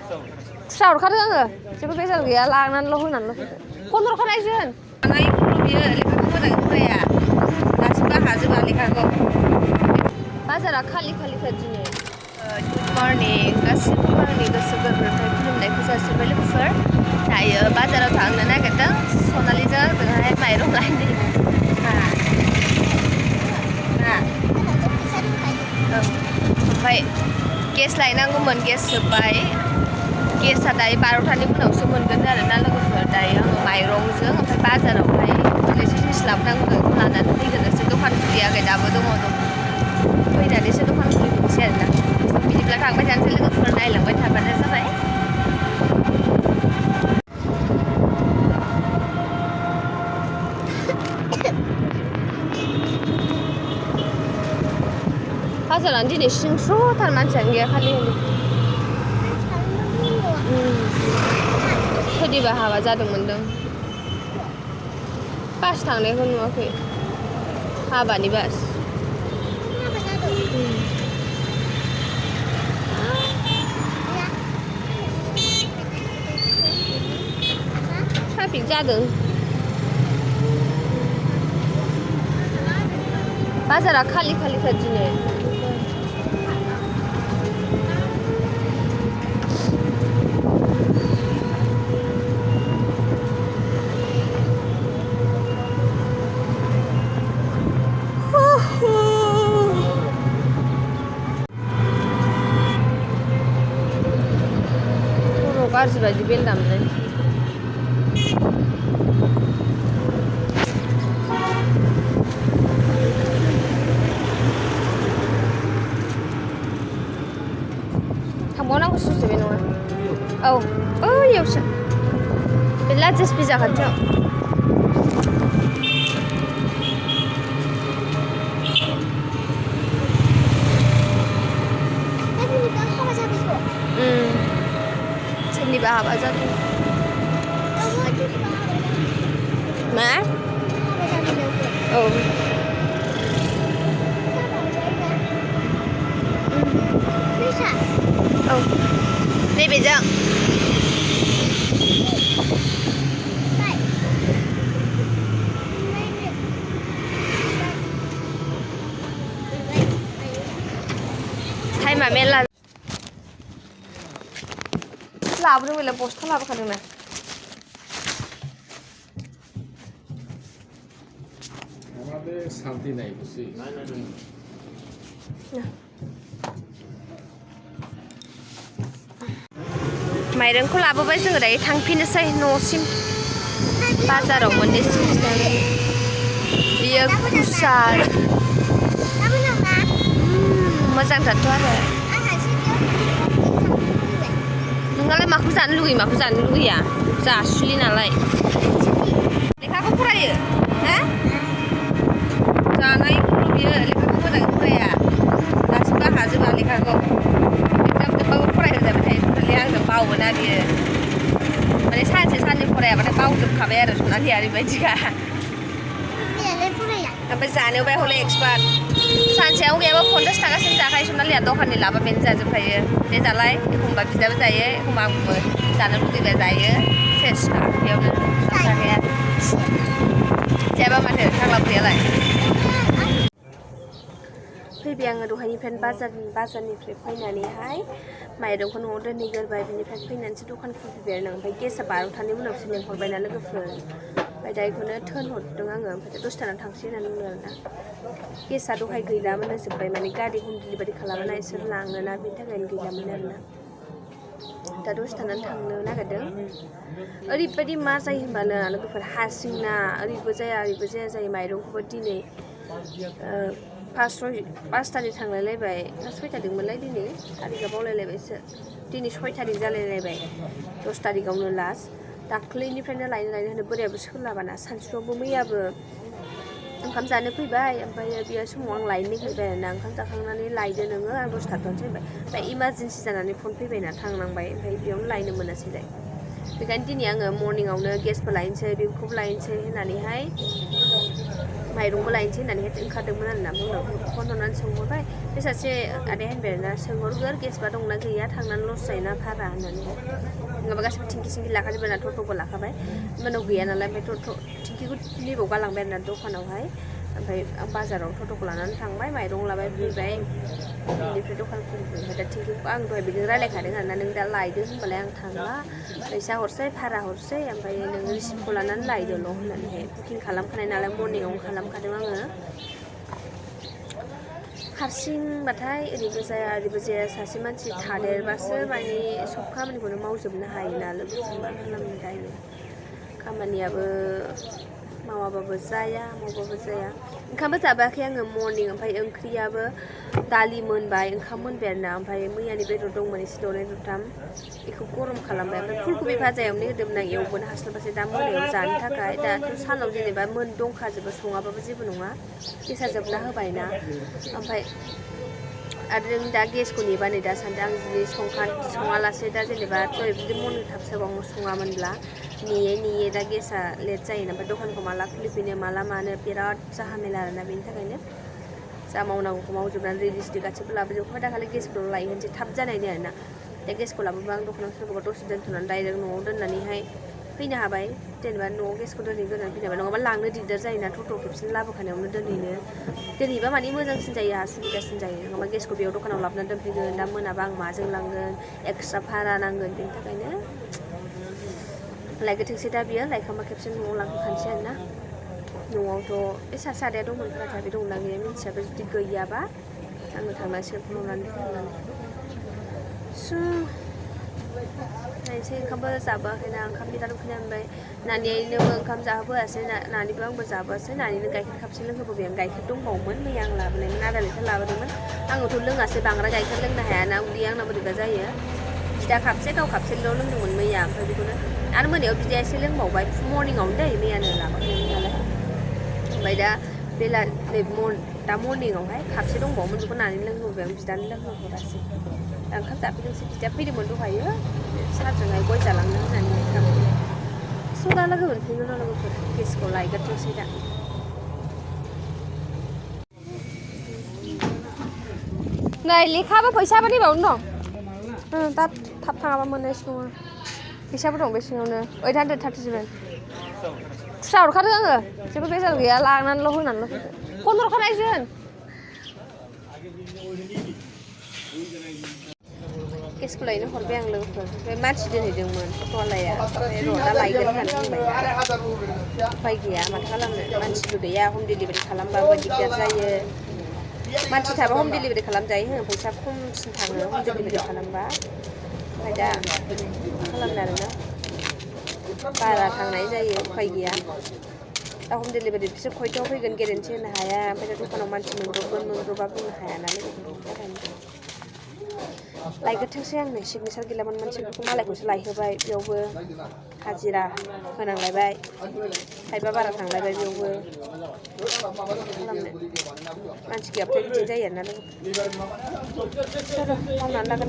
खुस्रा हरखादों आङो जेबो बेजाल गैया लांनानैल' होनानैल' फन हरखानायसोन आंना बियो लेखाखौ मोजाङै फराया दासिमबो हाजोबा लेखाखौ बाजारा खालि खालिखा दिनै गुड मर्निं गासिबो आंनि गोसो गोरबोनिफ्राय खुलुमनायखौ जासिबाय लोगोफोर दायो बाजाराव थांनो नागिरदों सनालिजों आंजोंहाय माइरं लायनो ओमफ्राय गेस लायनांगौमोन गेस जोब्बाय गेसआ दायो 12टानि उनावसो मोनगोन आरोना लोगोफोर दायो आङो माइरंजों ओमफ्राय बाजारावहाय एसे जिनिस लाबोनांगौ बेखौ लानानै फैग्रोनोसै दखान खुलियाखै दाबो दङ फैनानैसो दखान खुलिफिनसै आरोना बिदिब्ला थांबाय थानोसै लोगोफोर नायलांबाय थाबानो जाबाय बाजारानो दिनै सिंस्र'थार मानसियानो गैया खालि सोरनिबा हाबा जादोंमोनदों बास थांनायखौ नुवाखै हाबानि बास ट्राफिक जादों बाजारा खालि खालिखा दिनै गाज्रि बायदि बेल दामनाय थांबावनांगौ सुसु बे नङा औ ओइयावसो बे लार्जेस्ट पिज्जा खाथियाव सोरनिबा हाबा जादों मा औ औ नैबेजों टाइमा मेरला लाबोदों बेलाय बस्था लाबोखादोंना शांति नहीं खुशी माइरंखौ लाबोबाय जोङो दायो थांफिनोसै न'सिम बाजाराव मोननै जिनिस बियो खुसा मोजांथारथ' आरो नोंहालाय माखौ जानो लुगैयो माखौ जानो लुगैया जासुलि नालाय लेखाखौ फरायो हा जानायखौल' बियो लेखाखौ मोजाङै फराया दासिमबो हाजोबा लेखाखौ एगजाम जोब्बाबो फरायहोजाबाय थायो सनालि आंजों बावोना बियो माने सानसे साननै फरायाबाथाय बावजोबखाबाय आरो सनालिया ओरैबायदिखा ओमफ्राय जानायाव हले एक्सपार्ट सानसेयाव गैयाबा 50 थाखासिम जाखायो सनालिया दखाननि लाबा बेनो जाजोबखायो बे जालाय एखमबा बिदाबो जायो एखमबा आंबो जानो लुगैबा जायो सेसखा बेयावनो जाखाया जायाबा माथो थांलाबोयालाय फैबाय आङो दहायनिफ्रायनो बाजारनिफ्राय फैनानैहाय माइरंखौ न'आव दोनहैगोरबाय बिनिफ्राय फैनानैसो दखान खुलिबाय आरो ओमफ्राय गेसआ 12टानि उनावसो लेंहरबायना लोगोफोर ओमफ्राय दा बेखौनो थोनहरदों आङो ओमफ्राय दसे थानानै थांसै होननानै बुंदों आरोना गेसआ दहाय गैलामोन जोब्बाय माने गारि हम डिलिभारि खालामोना इसोर लाङोना बेनि थाखायनो गैलामोन आरोना दा दसे थानानै थांनो नागिरदों ओरैबायदि मा जायो होनबानो लोगोफोर हारसिंना ओरैबो जाया जायो माइरंखौबो दिनै 5-6 थांलायलायबाय ना 6 थारिखमोनलाय दिनै थारिखआ बावलायलायबायसो दिनै 6 थारिख जालायलायबाय 10 थारिखआवनो लास्ट दाख्लैनिफ्रायनो लायनो होनो बोरायाबो सोलाबाना सानसुआवबो मैयाबो ओंखाम जानो फैबाय ओमफ्राय बे समाव आं लायनो नागिरबाय आरोना ओंखाम जाखांनानै लायदो नोङो आं दसे थाथ'नोसै होनबाय ओमफ्राय इमारजेन्सि जानानै फन फैबायना थांनांबाय ओमफ्राय बेयावनो लायनो मोनासैलाय बेखायनो दिनै आङो मर्निंआवनो गेसबो लायनोसै बेखौबो लायनोसै होननानैहाय माइरंबो लायनोसै होननानैहाय ओंखारदोंमोन आरोना उनाव फन हरनानै सोंहरबाय बे सासे आदाया होनबाय आरोना सोंहरगोर गेसबा दंना गैया थांनानै लस जायोना भारा होननानैहाय नङाबा गासिबो थिंखि सिंखि लाखाजोब्बाय ना टट'बो लाखाबाय उनाव गैया नालाय ओमफ्राय थिंखिखौ नैबाव गालांबाय आरोना दखानावहाय ओमफ्राय आं बाजाराव टट'खौ लानानै थांबाय माइरं लाबाय फैबाय बेनिफ्राय दखान खुलिबाय ओमफ्राय दा थिंखिखौ आं दहाय बिदिनो रायलायखादों आरोना नों दा लायदो होनबालाय आं थांला फैसा हरसै भारा हरसै ओमफ्राय नोङो रिसिप्टखौ लानानै लायदोल' होननानैहाय बुकिं खालामखानाय नालाय मर्निंआवनो खालामखादों आङो हारसिंबाथाय ओरैबो जाया सासे मानसि थादेरबासो माने सब खामानिखौनो मावजोबनो हायोना लोगोफोर मा खालामनो दायो खामानियाबो मावाबाबो जाया मावबाबो जाया ओंखामबो जाबायाखै आङो मर्निं ओमफ्राय ओंख्रियाबो दालि मोनबाय ओंखाम मोनबाय आरोना ओमफ्राय मैयानि बेदर दंमोन एसे दरनै दरथाम बेखौ गरम खालामबाय ओमफ्राय फुलकबि भाजायावनो होदोंमोन आं एवबोनो हास्लाबासै दा मोनायाव जानो थाखाय दाथ' सानाव जेनेबा दंखाजोबो सङाबाबो जेबो नङा गेसा जोबना होबायना ओमफ्राय आरो नों दा गेसखौ नेबा नै दा सानदों आं जुदि सङालासे दा जेनेबा दहाय जुदि मर्निं थाबसोबावनो सङामोनब्ला नेयै दा गेसा लेट जायोना ओमफ्राय दखानखौ माला खुलिफैनो माला मानो बिराद जाहामेला आरोना बेनि थाखायनो जा मावनांगौखौ मावजोबनानै रेजिस्ट्रि गासैबो लाबोजोबखाबाय दाखालि गेसखौ लायहोनोसै थाब जानायनि आरोना दा गेसखौ लाबोबा आं दखानाव सोरखौबा दसे दोनथ'नानै डाइरेक्ट न'आव दोननानैहाय फैनो हाबाय जेनेबा न'आव गेसखौ दोननानै फैनो हाबाय नङाबा लांनो दिगदार जायोना टट' खेबसेनो लाबोखानायावनो दोनहैबा माने मोजांसिन जायो आंहा सुबिदासिन जायो नङाबा गेसखौ बेयाव दखानाव लाबोनानै दोनफैगोन दा मोनाबा आं माजों लांगोन एक्सट्रा भारा नांगोन बेनि थाखायनो लायगोथोंसै दा बियो लायखांबा खेबसे न'आव लांफैखानोसै आरोना न'आवथ' बे सासे आदाया दंमोन खोनाथाय बे दंना गैया मिन्थियाबो जुदि गैयाबा आंनो थांनांसिगोन फन हरनानै नायनोसै ओंखामबो जाबोआखैना ओंखाम बिराद उखैनाय मोनबाय नानिनोबो ओंखाम जाहोबोआसै नानिबो आंबो जाबोआसै नानिनो गाइखेर खापसे लोंहोबोबाय आं गाइखेर दंबावोमोन मैया आं लाबोनायमोन आधा लिटार लाबोदोंमोन आङोथ' लोङासै बांद्राय गाइखेर लोंनो हायाना उदैया आंना बोरैबा जायो बिदा खापसे गाव खापसेल' लोंदोंमोन मैया ओमफ्राय बेखौनो आरो मोनायाव बिदाया एसे लोंबावबाय मर्निंआवनो दै मैयानो लाबोखायोमोन नालाय ओमफ्राय दा दा मर्निंआवहाय खापसे दंबावोमोन बेखौ नानि लोंहोबोबाय आं बिदानो लोंहोहरासै दा ओंखाम जाफैदोंसै बिदा फैदोंमोन दहायो सारजोंहाय गय जालांनो होननानै स' दा लोगो मोनफिनगोन र' लोगोफोर गेसखौ लायगोरथोंसै दा नै लेखाबो फैसाबो नैबावनो दं दा थाब थाङाबा मोननायसो नङा फैसाबो दं बे सिङावनो 837 खुस्रा हरखादों आङो जेबो बेजाल गैया लांनानैल' होनानैल' फन हरखानायजों गेसखौ लायनो हरबाय आं लोगोफोर बे मानसि दोनहैदोंमोन टट'वालाया ओमफ्राय र' दा लायगोन होननानै बुंबाय उफाय गैया माथो खालामनो मानसिबो गैया हम डिलिभारि खालामबाबो दिगदार जायो मानसि थाबा हम डिलिभारि खालामजायो फैसा खमसिन थाङो हम डिलिभारि खालामबा ओमफ्राय दा मा खालामनो आरोना बारा थांनाय जायो उफाय गैया दा हम डिलिभारि बिसोर खयथायाव फैगोन गेरेन्टि होनो हाया ओमफ्राय दा दखानाव मानसि मोनब्रबा बुंनो हाया नालाय लायगोरथोंसै आं नै सिगनेसार गैलामोन मानसिफोरखौ मालायखौसो लायहोबाय बेयावबो हाजिरा होनांलायबाय थाइबा बारा थांलायबाय बेयावबो खालामनो मानसि गैयाबाथाय बिदिनो जायो आरोना लोगोफोर मावनानै लागोन